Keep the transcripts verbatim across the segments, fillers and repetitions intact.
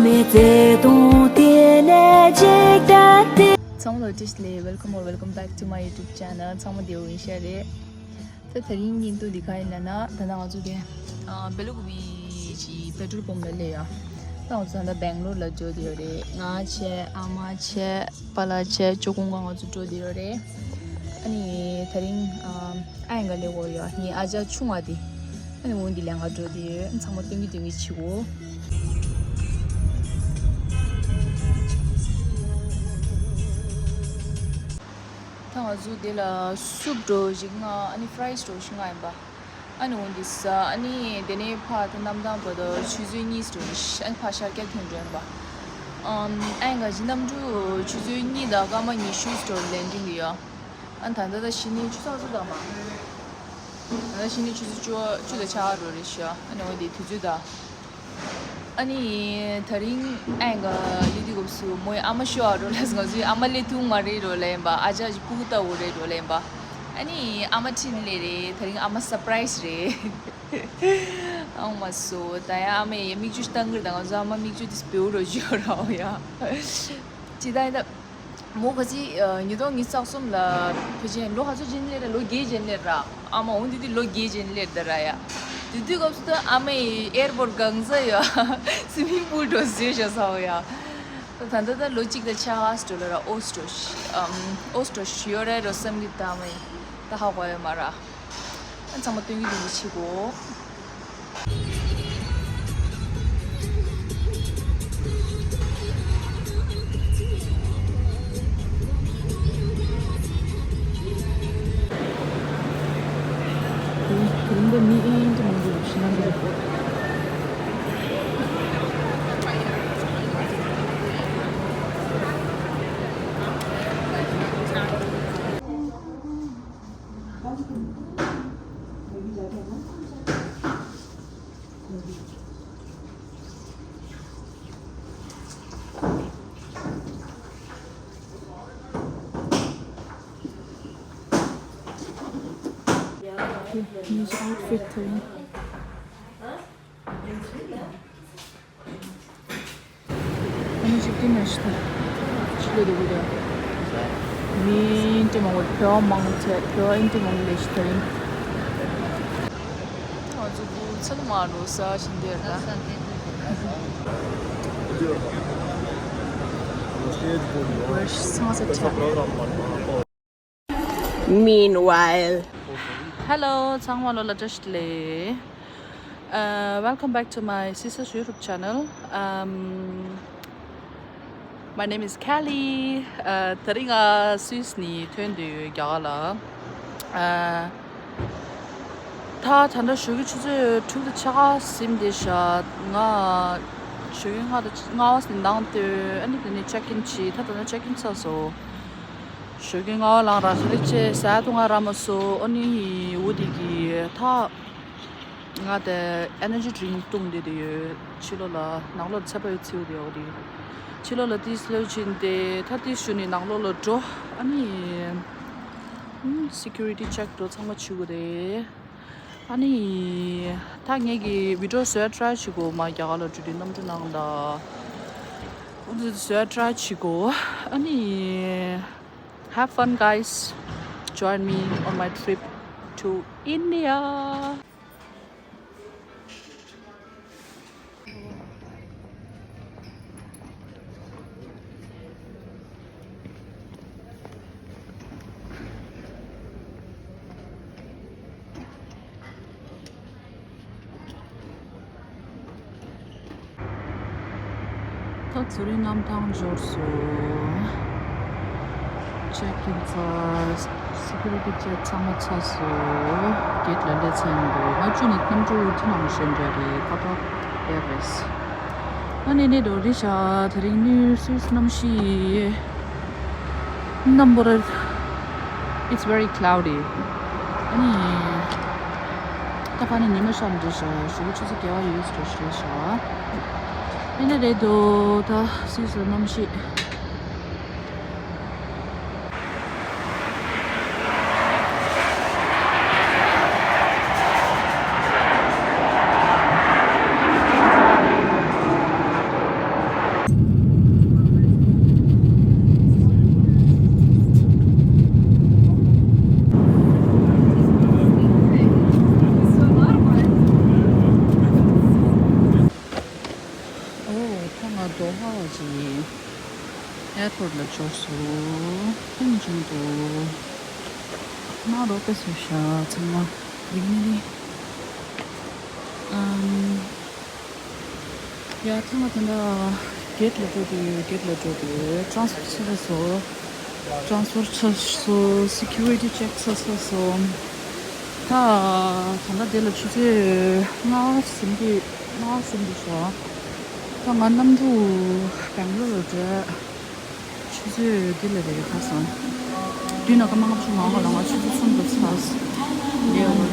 བརྩེ་དུང་དེ་ནས་ཅིག་བྲལ་ཏེ། ཚང་མ་ལ་བཀྲ་ཤིས་བདེ་ལེགས། Welcome or welcome back to my YouTube channel. ཚང་མ་བདེ་པོ་ཡིན་ཤག་རེད། ད་དེ་རིང་བརྙན་ཐུང་འདི་ག་ཡིན་ལབ་ན། ད་ལྟ་ང་ཚོ་དེ་ཨ་སྦེ་ལ་ཀུ་པེ་གི་པེ་ཊོལ་པམ་ལ་སླེབས་ཡོད། ད་ང་ཚོ་ད་ལྟ་སྦེང་ལོར་ལ་འགྲོ་བསྡད་ཡོད་རེད། ང་བྱས། ཨ་མ་བྱས། པཱ་ལགས་བྱས། ཅོ་ཀུན་ཀ་ང་ཚོ་འགྲོ་བསྡད་ཡོད་རེད། ཨ་ནི་དེ་རིང་ཨ་ཨ་ཡང་ག་སླེབས་ཡོད་ཡ། ངའི་ཨ་ཅག་ཆུང་བ་དེ། ཨ་ནི་འོ་འདི་ལེན་ག་འགྲོ་བསྡད་ཡོད། ཚང་མ་སྟོན་གྱི་སྟོན་གྱི་བྱེད་གོ། ད་ང་ཚོ་འདི་ལ་སུབ་འདྲ་བོ་ཞིག་མངགས། ཨ་ནི་ཕ་རའི་སི་འདྲ་བོ་ཞིག་མངགས་ཡིན་པ། ཨ་ནི་འོ་འདི་ཟ། ཨ་ནི་དེ་ནས་ཕར་ད་གནམ་ཐང་བར་དུ་ཆུ་ཚོད་གཉིས་འདྲ་བོ་ཞིག་ཨ་ནི་ཕར་ཤར་རྒྱག་ཐེངས་འགྲོ་ཡིན་པ། ཨམ། ཨ་ཡང་ག་ཅིག་གནམ་གྲུ་ཆུ་ཚོད་གཉིས་དང་སྐར་མ་ཉི་ཤུ་འདྲ་བོ་ལེན་འགྲིག་གི་ཡོད། ཨ་ནི་ད་ལྟ་ད་གཞི་ནས་ཆུ་ཚོད་ཚོད་དང་མ། ད་ལྟ་གཞི་ནས་ཆུ་ཚོད་བཅུ་བཅུ་དང་ཕྱེད་ཀ་འདྲ་བོ་རེད་ཤག་ཨ་ནི་འོ་འདི་དུས་ཚོད་ད། ཨ་ནི་དེ་རིང་ཨ་ཡང་ག་སླེབས་དུས་སྐབས་སུ་མོ་ཡི་ཨ་མ་ཤོ་ཨ་འདྲ་བོ་ལབ་སོང་། ང་ཚོའི་ཨ་མ་སླེབས་ཐུབ་མ་རེད་འདྲ་བོ་ལབ་ཡིན་པ། ཨ་ཅག་ཅིག་སྤུ་གུ་ལྟ་བུ་རེད་འདྲ་བོ་ལབ་ཡིན་པ། ཨ་ནི་ཨ་མ་འཁྲིད་ནས་སླེབས་རེད། དེ་རིང་ཨ་མ་སར་པ་རའི་སི་རེད། ཨང་མ་སོ། ད་ཡང་ཨ་མས་ཡ་མིག་ཆུ་བཏང་གི་རེད། ད་ང་ཚོ་ཨ་མ་མིག་ཆུ་དེ་སྦེ་འདྲ་བོ་ཅིག་ཡོད་རེད་ཡ། ཇི་ལྟར་ཡིན་ད། མོ་ག་ཅིག་ཨ་ཉིས་སྟོང་ཉི་ཤུ་རྩ་གསུམ་ལ་ཕལ་ཆེར་ལོ་ག་ཚོད་ཕྱིན་སླེབས་ར། ལོ་བརྒྱད་ཕྱིན་སླེབས་ར། ཨ་མ་འོ་འདི་དུས་ལོ་བརྒྱད་ཕྱིན་སླེབས་ད་ར་ཡ། དེ་དུས་སྐབས་སུ་ད་ཨ་མས་ཨེར་པོར་གང་ས་ཡ་སི་མིང་པུལ་འདྲ་བོ་བཟོས་བཞག་ས་ཡ། ད་ད་ད་ལོ་གཅིག་དང་ཕྱེད་ཀ་འདྲ་བོ་ལ་ར་ཨོ་སི་འདྲ་བོ་ཞིག་ཨམ། ཨོ་སི་འདྲ་བོ་ཞིག་ཡོད་རེད་འདྲ་བསམ་གི། ད་ཨ་མས་ད་ཧ་གོ་ཡོད་མ་ར། ཨ་ཚང་མ་སྟོན་གྱི་སྟོན་གྱི་བྱེད་གོ། དེ་རིང་འདི་མི་ཨེ་འདྲ་མང་པོ་ཞིག་ན་འདུག His outfit. ཨ་ནི་ཅིག་ཏི་མ་ཤི་ཐ། ཕྱི་ལོགས་དེ་གུ་དེ། མི་ཨིན་ཏི་མང་པོ། ཕོ་བ་མང་ཆེ་ཕོ་བ་ཨིན་ཏི་མང་པོ་ལས་ཤི་ཐ་ཡིན། ང་ཚོ་གུ་ཚ་ལ་མ་རོ་ས་ཞིན་དེར་ལ། Meanwhile. Hello, ཚང་མ་ལོ་ལ་བཀྲ་ཤིས་བདེ་ལེགས། Uh, welcome back to my sister's YouTube channel. Um, my name is Kelly. Uh, དེ་རིང་ང་སུད་སི་ནས་ཐོན་དུས་རྒྱ་གར་ལ། Uh, ད་ད་ལྟ་ཞོགས་ཀའི་ཆུ་ཚོད་དྲུག་དང་ཕྱེད་ཀ་ཟིན་བསྡད་ཤག་ང་ཞོགས་ཀའི་ལྔ་དང་ལྔ་པ་ཟིན་ནང་དུ། ཨ་ནི་དེ་ནས་ཅེག་ཨིན་བྱས། ད་ད་ལྟ་ཅེག་ཨིན་ཚར་སོང་། ཞོགས་ཀའི་ལྔ་པ་ལངས་ར་ཧ་རི་ཅེ་ཟ་འཐུང་ང་རག་མ་སོང་། ཨ་ནི་འོ་དེ་གི་ད་ང་དེ་ཨེ་ནར་ཇི་ཌི་རིང་བཏུང་བསྡད་དེ་ཡོད། ཕྱི་ལོགས་ལ། ནང་ལོགས་ཚད་པ་ཡོད་ཚིག་དེ་འོ་དེ། ཕྱི་ལོགས་ལ་ཏིས་ལོས་ཕྱིན་ཏེ། ད་ཏིས་ཞུ་ནས་ནང་ལོགས་ལ་འགྲོ། ཨ་ནི་སི་ཀུ་རི་ཊི་ཅེག་འགྲོ་ཚང་མ་བྱེད་དགོས་རེད། ཨ་ནི་ད་ངེད་ཀྱི་བི་ཌི་ཡོ་བཟོ་ཡ་ཊ་རའི་བྱེད་དགོས། མ་རྒྱ་གར་ལ་འགྲོ་དུས་གནམ་གྲུ་ནང་ད་འོ་འདི་བཟོ་ཡ་ཊ་རའི་བྱེད་དགོས། ཨ་ནི་have fun, guys. Join me on my trip to India. ད་ཚུར་རིང་གནམ་ཐང་འབྱོར་སོང་། ཅེག་ཨིན་ཚར། སི་ཀུ་རི་ཊི་ཅེག་ཚང་མ་ཚར་སོང་། གེ་ཊི་ལ་སླེབས་ཚར་ཡིན་འདུག་ང་བཅུ་ནས་གནམ་གྲུ་ཅི་ནང་བཞིན་འདྲ་རེད། ཀ་ཊར་ཨེར་ཝེ་ཟི། ཨ་ནི་ནི་འདྲ་རེད་ཤག་དེ་རིང་ནིའུ་སུད་སི་གནམ་གཤིས་གནམ་པོ་རེད། It's very cloudy. ཨ་ནི་ད་ཕ་ནི་ཉི་མ་ཤར་འདྲ་ཤག་ཞོགས་ཀྱི་ཆུ་ཚོད་བརྒྱད་པ་ཡོལ་འདྲ་ཞིག་རེད་ཤག་ཨ་ནི་རེད་འདུག་ད་སུད་སི་གནམ་གཤིས། ལ་འབྱོར་སོང་། ཕུང་ཅུང་དུ། མ་རོགས་པས་སུ་ཤ་ཚང་མ་རིག་མི་རིག་ཨམ། ཡ་ཐང་ང་ད་ལྟ་གེད་ལ་འགྲོ་དུས་གེད་ལ་འགྲོ་དུས་ཊ་རན་སི་ཕར་ཆགས་སོ། ཊ་རན་སི་ཕར་ཆགས་སོ། སི་ཀུ་རི་ཊི་ཅེག་ཆགས་ཚར་སོང་། ད་ད་ལྟ་དེ་ལ་ཆུ་ཚོད་ལྔ་ཟིན་གྱི་ལྔ་ཟིན་གྱི་ཤག་ད་ང་གནམ་གྲུ་སྦེང་ལོར་ལ་འགྲོ། ཆུ་ཚོད་འདི་ལ་རེད་ཁ་སང་། དུས་ན་སྐར་མ་ལྔ་བཅུ་ང་ལྔ་ལ་ང་ཆུ་ཚོད་གསུམ་དུ་ཚར། ལེའོ།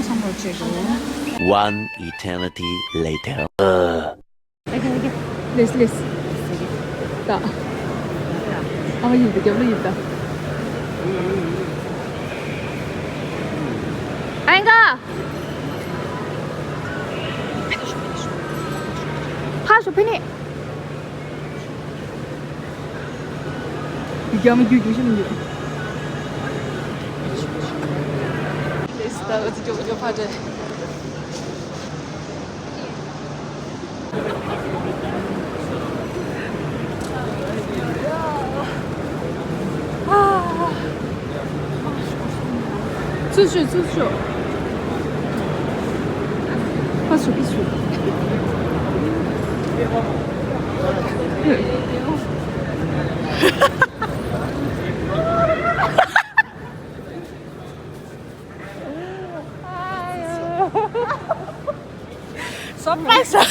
ཚང་མ་ཅེག་རོ། One eternity later. ལེས་ལེས། ད། ཨ་མ་ཡིན་ད་རྒྱབ་ལོ་ཡིན་ད། ཨ་ཡིན་ག་ཕ་ཤོ་ཕི་ནི། ཡི་གེ་མ་རྒྱུ་རྒྱུ་ཞིག་མི་འདུག་ལེས་ད་འོ་ཙི་ཅོ་ཅོ་ཕ་འདྲེ། ཚུར་ཤོག་ཚུར་ཤོག་ཕར་ཤོག་ཕར་ཤོག་སར་པ་རའི་སི།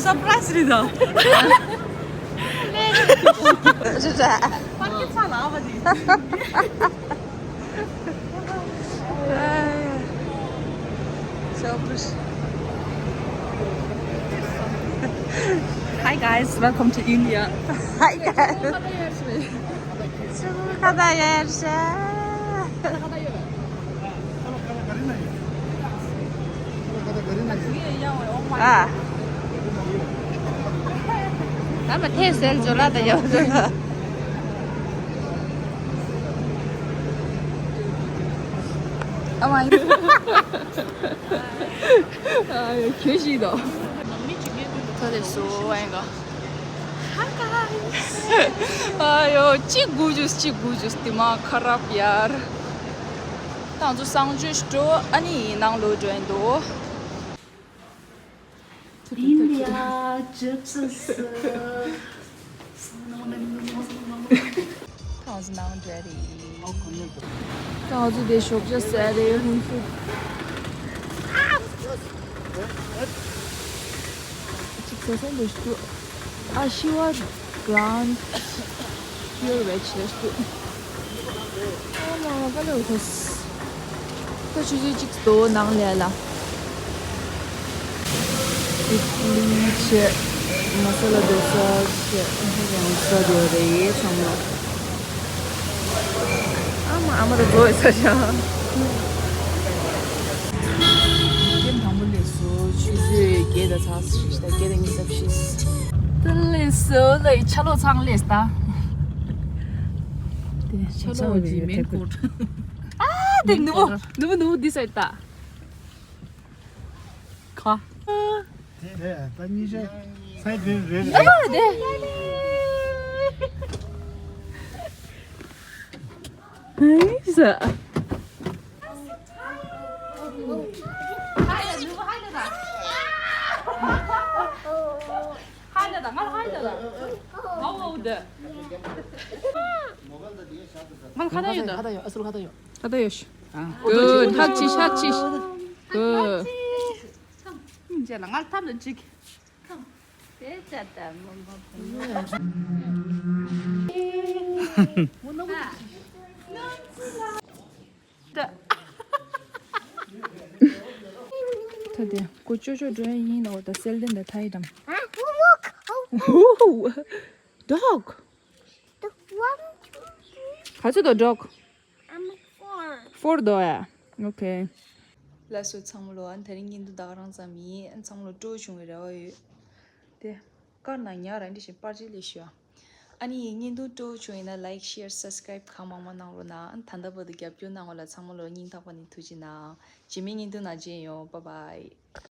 སར་པ་རའི་སི་རེད་ད། རེད་རེད། Hi guys, welcome to India. Hi guys. ཨ། ཨ་མ་ཐེ་སེལ་ཇོ་ལ་ད་ཡོད། ཨ་མ། ཨ་ཡོ་ཁྱོད་ཤི་དོ། ཐ་དེ་སོ་ཨེ་ག Hi guys. ཨ་ཡོ་གཅིག་དགུ་ཇུས་གཅིག་དགུ་ཇུས་དེ་མ་ཁ་རབ་ཡར། ད་ང་ཚོ་གསང་སྤྱོད་ཞུ་འགྲོ་ཨ་ནི་ནང་ལོག་འགྲོ་ཡིན་འདུག India chips is ད་ང་ཚོ་ནང་འགྲོ་རེད། ད་ང་ཚོ་དེ་ཞོགས་ཇ་ཟ་རེད། ཧུན་ཧུ། གཅིག་ཟ་སོང་འདུག་ཞུ། ཨ་ཤི་ཝ་བྷ་རན་ཌི་པིའུར་ཝེ་ཇི་རེད་ཞུ། ཨ་མ་ག་ལེར་ཐོས། ད་ཆུ་ཚོད་གཅིག་འདུག་ནང་ལས་ལ། ཨིཌ་ལི་བྱས། མ་ས་ལ་དོ་ས་བྱས། ཨ་ཧ་ཡང་ཟ་དེ་རེད་ཚང་མ། ཨ་མ་ཨ་མ་ད་འགྲོ་ཡི་ས་ཞང་། ཀེམ་དང་པོ་ལས་སུ་ཆུ་ཚོད་བརྒྱད་དང་ཚག་ཤིག་ད་བརྒྱད་དང་ཉི་ཤུ་རྩ་བཞི། ད་ལས་སུ་ལ་ཡི་ཆ་ལོག་ཚང་ལས་ད། དེ་ཆ་ལོག་གི་མེན་ཀོར། ཨ་དེ་ནུ་བོ་ནུ་བོ་ནུ་བོ་འདི་ས་ཡི་ད། ཁ། དེ་ད་གཉིས་ཆ་སའི་དེ་རེད་རེད། ཨ་དེ། ཨེ་ས། ང་ལ་ཁ་ད་ཡོད་ད། ཁ་ད་ཡོད། ཨ་སུ་ཁ་ད་ཡོད། ཁ་ད་ཡོད་ཤི། ཨ། གུཌ། ཧག་ཅིག་ཧག་ཅིག་གུཌ། ཅེ་ལ་ང་ལ་ཐབ་ལ་ཅིག་དེ་ཅ་ད་མོ་མོ་བུ་མོ། ད་དེ་ཀོ་ཅོ་ཅོ་འགྲོ་ཡ་ཡིན་ནོ་ད་སེལ་ཏེ་འདི་ཐ་ཡི་དམ། Dog. The one, two, three. ག་ཚོད་དོ་dog? I'm four. Four དོ་ཡ། Okay. ལགས་སོ་ཚང་མ་ལོ། ཨ་ནི་དེ་རིང་ཉིན་དུ་ད་ག་རང་ཙམ་ཡིན། ཨ་ཚང་མ་ལོ་སྤྲོ་བྱུང་བའི་རེ་བ་ཡོད། དེ་དཀར་ནག་ཉག་རང་འདི་བཞིན་པར་ཅིག་ལས་ཞུ་ཨ། ཨ་ནི་བརྙན་ཐུང་སྤྲོ་བོ་བྱུང་ཡིན་ན་like, share, subscribe གང་མང་མང་གནང་རོགས་གནང་། ད་ལྟ་བར་དུ་རྒྱབ་སྐྱོར་གནང་བ་ལ་ཚང་མ་ལོ་སྙིང་ཐག་པ་ནས་ཐུགས་རྗེ་གནང་། རྗེས་མའི་བརྙན་ཐུང་ནང་མཇལ་ཡོང་། Bye bye.